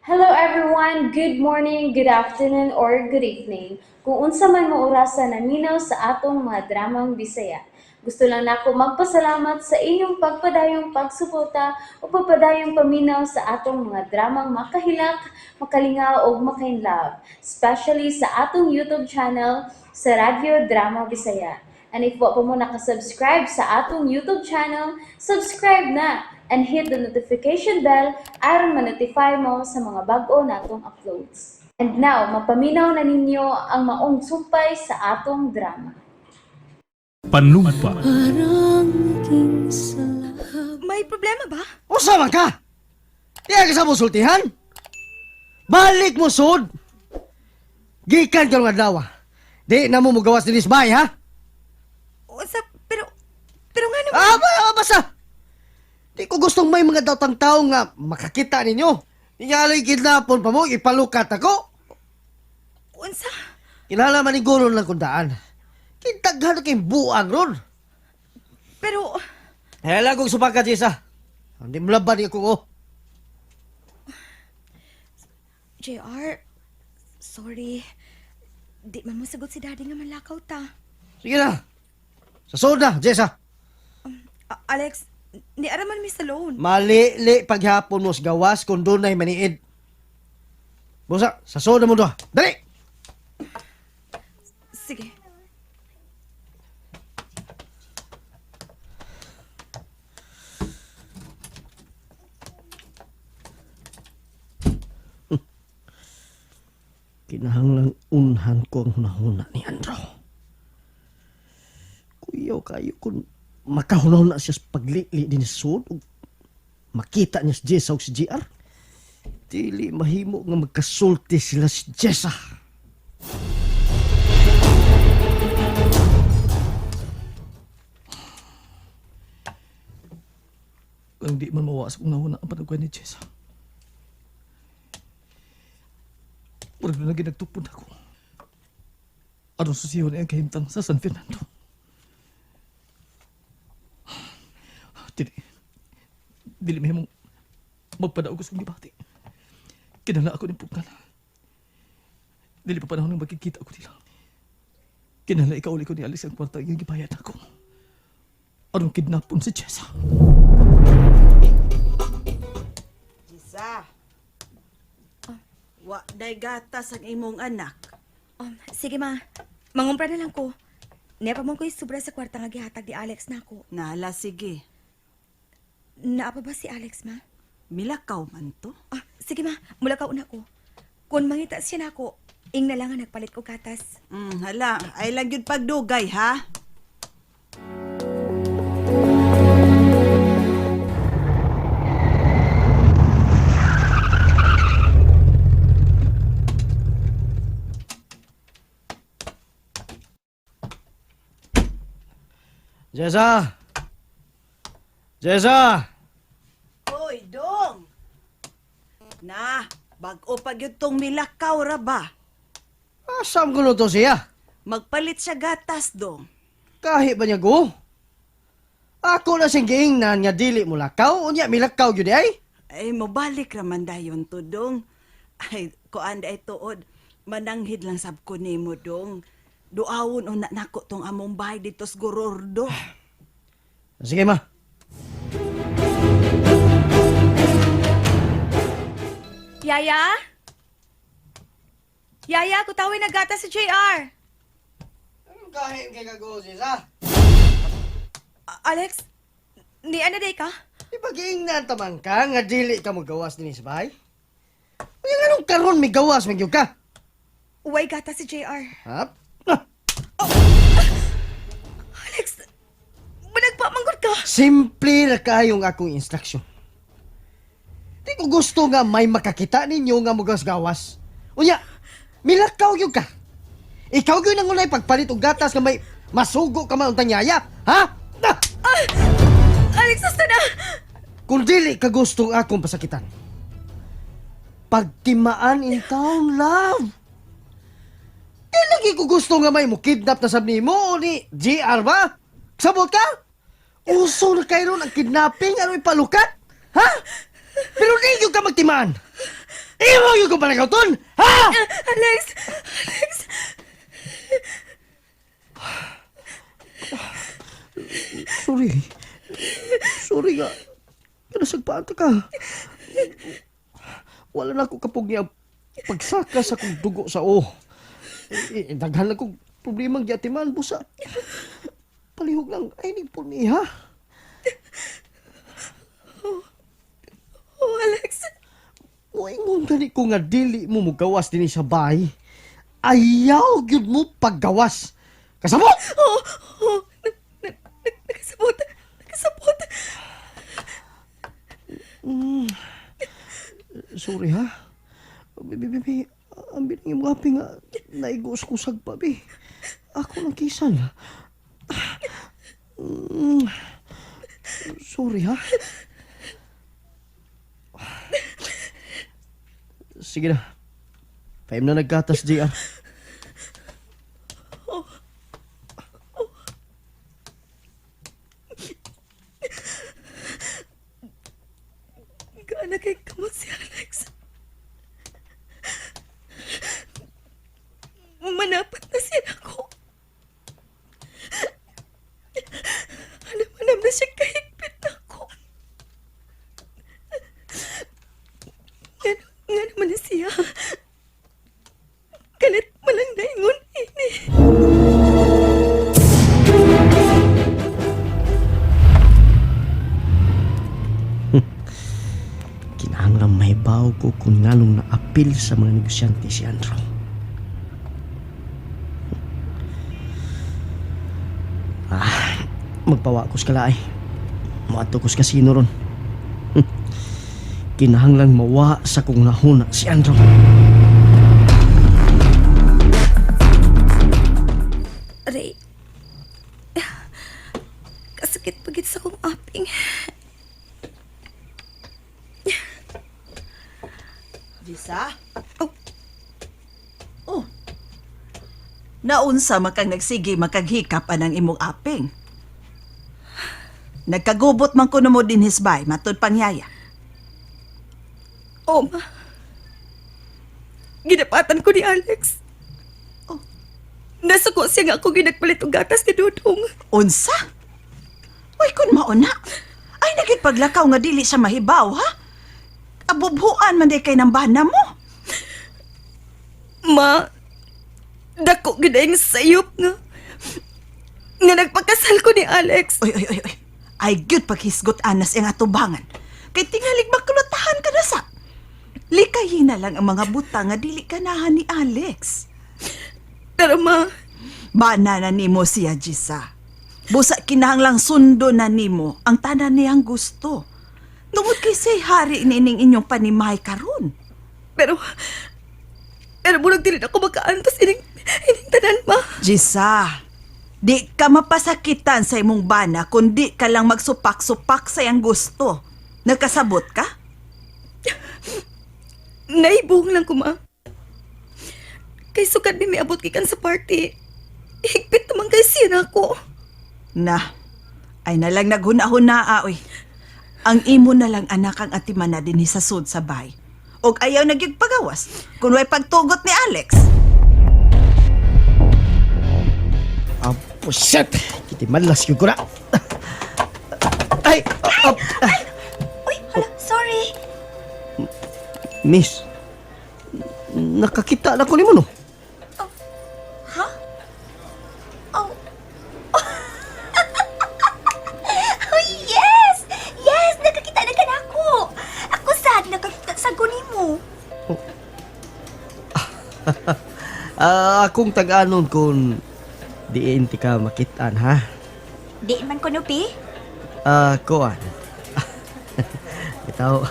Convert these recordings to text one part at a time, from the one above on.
Hello everyone! Good morning, good afternoon, or good evening. Kung unsa man mo orasa naminaw sa atong mga dramang Bisaya. Gusto lang nako magpasalamat sa inyong pagpadayong pagsuporta o pagpadayong paminaw sa atong mga dramang makahilak, makalingaw ug makainlove, especially sa atong YouTube channel sa Radyo Drama Bisaya. And if wa pa mo nakasubscribe sa atong YouTube channel, subscribe na and hit the notification bell aron ma-notify mo sa mga bag-o natong uploads. And now, mapaminaw na ninyo ang maong sumpay sa atong drama. Panumpa. May problema ba? Usa man ka! Di ka sa mo sultihan? Balik mo sud! Gikan ka nga adlaw. Di na mo mugawas dinis bay, ha? Unsa, pero nga naman. Ah, ba, ah, basta! Di ko gustong may mga datang tao nga makakita ninyo. Ingalay kidnapon pa mo, ipalukat ako. Unsa? Kinahanglan man ni guro lang kung daan. Kitaghan kay buang ron. Pero, Hala kong supakat, Jessa. Hindi mo laban ni ako, oh. JR, sorry. Di man mo sagot si Daddy nga manlakaw ta. Sige na. Sa sud na, Jessa. Alex, ni araman mi sa loan. Malili paghapon mo sa gawas kung doon ay maniid. Busa, sa soda mo doon. Dali! Sige. Kinahanglang unhan ko ang hunahuna ni Andro. Kuyaw kayo kung makahunahuna siya sa paglili din sa sud ug makita niya si Jessa ug si JR. Dili mahimo nga magkasulti sila si Jessa. Kung di man mawa sa kong nahuna ang panagway ni Jessa. Murag na ginagtupon ako. Aron susiyon ang kahimtang sa San Fernando. Dili. Dili mahimong magpadaog ko sa kong gibati. Kinala ako ng pugkan. Dili pa panahon ng magkikita ko nila. Kinala ikaw ulit ko ni Alex ang kwarta ang gibayad ako. Aron kidnapon si Jessa. Jisa. Wa day gatas ang imong anak. Sige ma, mangumpra na lang ko. Niya pa mo ko'y sobra sa kwarta nga gihatag ni Alex nako. Nala sige. Naa pa ba si Alex ma? Milakaw man to. Ah, sige ma, mula ka una ko. Kung mangita siya nako, ing na lang nga nagpalit ko gatas. Hala, ay lang yun pagdugay ha. Jessa! Jessa! Hoy, dong. Na, bag-o pa gyud tong milakaw ra ba? Asam ko to siya? Magpalit siya gatas dong. Kahi ba niya go? Ako na siyang giingnan nga dili mo lakaw, unya milakaw gyud ay. Ay mobalik ra man dayon to dong. Ay kuan ay tuod. Mananghid lang sab ko nimo dong. Duawon una nako tong among bahay dito sa Gorordo. Sige ma. Yaya? Yaya, kutawin na gatas si JR. Anong kahi kay kago, Jessa? Alex, ni ano day ka? Di ba giingnan taman ka nga dili ka magawas dinhi sa bahay? Unya nganong karon may gawas man gyud ka? Uway gatas si JR. Ha? Ah, Alex, managpamanggod ka. Simple ra kayong akong instruction. Di ko gusto nga may makakita ninyo nga mugas-gawas. Unya, milakaw gyud ka. Ikaw gyud ang unay pagpalit og gatas nga may masugo ka man untang yaya, ha? Ah! Alex, asta na! Kung dili ka gustong akong pasakitan. Pagtimaan in town, love. Di lagi ko gusto nga may mo kidnap na sab nimo o ni GR ba? Sabot ka? Uso na kayo ron ang kidnapping, ano ipalukat? Ha? Pero di yun ka magtimaan. Imo gyud ko palakawton! Ha? Alex! Alex! Sorry. Sorry nga. Nasagpaan ta ka. Wala na ako kapog niya pagsaka sa kong dugo sa o. Eh, daghan lang kong problemang giatiman, busa. Palihog lang, ay ni po niya. Oh, Alex! Moingon gani ko nga dili mo mugawas dinhi sa bahay. Ayaw gyud mo paggawas. Kasabot! Oh, oh, nakasabot! Nakasabot! Sorry ha. Bibi, bibi, ang bilang imong api nga naigos ko sagpa, bi. Ako lang kisan. Mm. Sorry ha. Sige na. Paim na naggatas, JR. Gaana kay kamot si Alex. Manapat na siya ako. Alam-alam na siya kahigpit na ako. Nga naman na siya. Kalit malang naingon ini. Kinahanglan may baw ko kung nganong naapil sa mga negosyante si Andrew. Ah, magpawa ko sa kalaay. Moadto ko sa kasino ron. Kinahanglan mawa sa kong nahuna si Andrew. Ray, kasakit pagit sa kong aping. Jisa? Oh. Oh. Naunsa makang nagsige makaghikap anang imong aping. Nagkagubot man kuno mo din hisbay, matud pangyaya. Oh, ma. Ginapatan ko ni Alex. Oh. Nasuko siya nga ako ginagpalit og gatas ni Dudong. Unsa? Uy, kun mauna. Ay, naging paglakaw nga dili siya mahibaw, ha? Abubhuan man day kay ng bana mo. Ma, dako gid ang sayop nga. Nga nagpakasal ko ni Alex. Uy, uy, uy, uy. Ay, gyud paghisgot anas ang atubangan. Kay tingalig makulutahan ka na sa. Likayin na lang ang mga buta nga dili kanahan ni Alex. Pero ma, Bana na nimo siya, Jisa. Busa kinahanglang sundo na nimo ang tanan niyang gusto. Tungod kay say hari nining inyong panimay karon. pero pero murag dili na ako makaantos ining tanan ma. Jisa, di ka mapasakitan sa imong bana kung di ka lang magsupak-supak sa iyang gusto. Nagkasabot ka? Naibuhong lang ko ma. Kay sukad mi miabot gikan sa party. Higpit naman kay siya na ako. Na, ay nalang naghuna-huna, oy. Ang imo na lang anak ang atiman na dinhi sa sud sa bay. Og ayaw nagyug pagawas kung way pagtugot ni Alex. Ah, shit! Kitimalas yung ko na. Ay! Oh, oh, ah. Uy, hala, sorry. Miss, nakakita na ko nimo no? Ha? Oh. Oh, yes! Yes, nakakita na ka na ako. Ako sad, nakakita sa nimo. Ah, akong tag-anon kung diin ti ka makitaan ha. Di man ko nupi. Ah, kuan. Bitaw,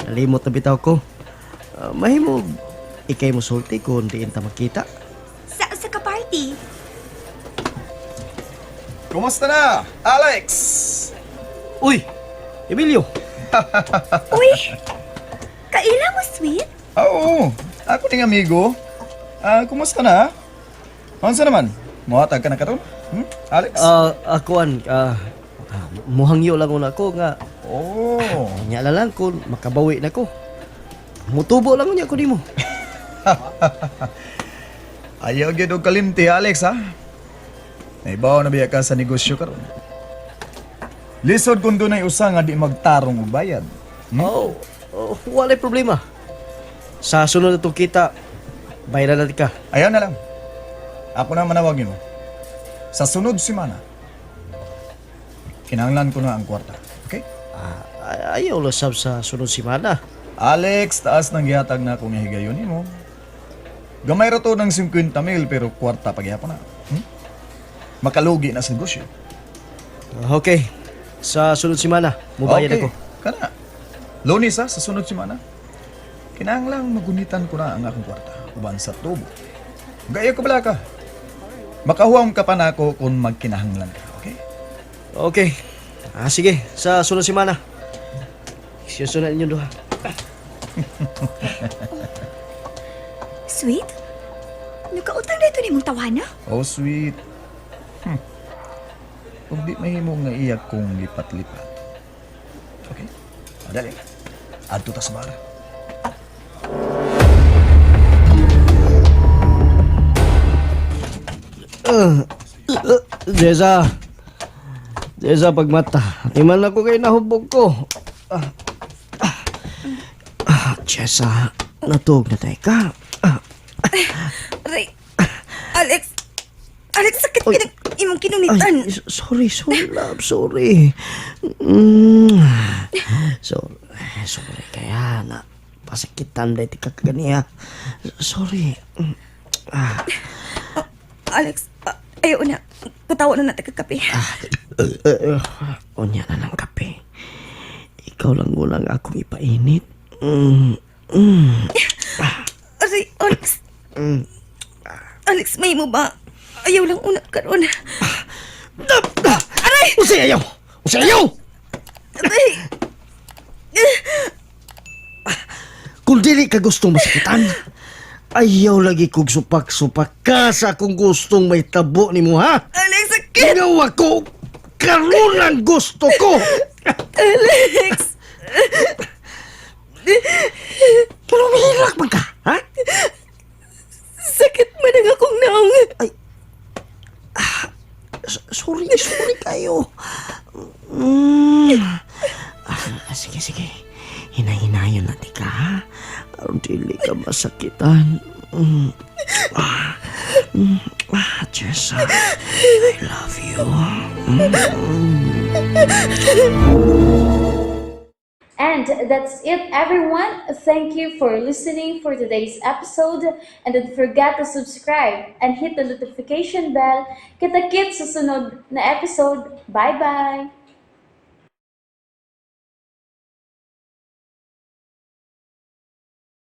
nalimot na bitaw ko. Ah, mahimo ikay mo sulti kung diin ta makita. Sa ka party. Kumusta na, Alex? Uy, Emilio. Uy! Kaila mo, sweet? Oo, ako ning amigo. Ah, kumusta na? Unsa naman? Mohatag ka na karon? Hmm? Alex? Ah, ah, kuan, muhangyo lang una ko nga Oh. nya na lang kung makabawi na ko. Mutubo lang unya ko nimo. Ayaw gyud og kalimti, Alex, ha? Naibaw na biya ka sa negosyo karon. Lisod kung dunay usa nga di magtarong og bayad. Oh, oh, walay problema. Sa sunod na itong kita, bayaran natin ka. Ayaw na lang. Ako na manawagin mo. Sa sunod semana, kinahanglan ko na ang kwarta. Okay? Ah, ayaw lang sab sa sunod semana. Alex, taas ng gihatag na akong higayon nimo. Gamay ra to ng 50 mil pero kwarta pagyapon na. Makalugi na sa negosyo. Ah, okay. Sa sunod semana, mubayad Okay, ako. Kana. Lunes ha, sa sunod semana. Kinahanglang magunitan ko na ang akong kwarta uban sa tubo. Gaya ko bala ka. Makahuam ka pa nako kung magkinahanglan ka, okay? Okay. Ah, sige, sa sunod semana. Excuse na inyong duha. Sweet? Nakautang na ito ni mong tawana? Oh, sweet. Kung di mahimo nga iya kong lipat-lipat. Okay? Madali. Adto ta sa bar. Jessa. Jessa, pagmata. Timan ako kay nahubog ko. Ah, ah, ah, Jessa, natuog na tayo ka. Ah, Aray! Alex! Alex, sakit Oy. ka ng imong kinunitan. Ay, sorry, sorry, love, sorry. Sorry, sorry kaya na pasakitan dahil ka kaganiya. Sorry. Ah, Alex, ayaw na. Katawa na natin kakape. Unya na ng kape. Ikaw lang ulang akong ipainit. Aray, Alex. Alex, may mo ba? Ayaw lang una karon. Aray! Usay ayaw! Usay ayaw! Aray! Kung dili ka gustong masakitan, ayaw lagi kog supak-supak ka sa akong gustong may tabo ni mo, ha? Alex, sakit! Ginawa ko karon ang gusto ko! Alex! Pero umihilak man ka, ha? Sakit man ang akong naong. Ay, sorry, sorry kayo. Ah, sige, sige. Hinahinayon natin ka, ha? Aron dili ka masakitan. Ah, Ah, Jessa, I love you. And that's it, everyone. Thank you for listening for today's episode. And don't forget to subscribe and hit the notification bell. Kita-kits sa sunod na episode. Bye-bye!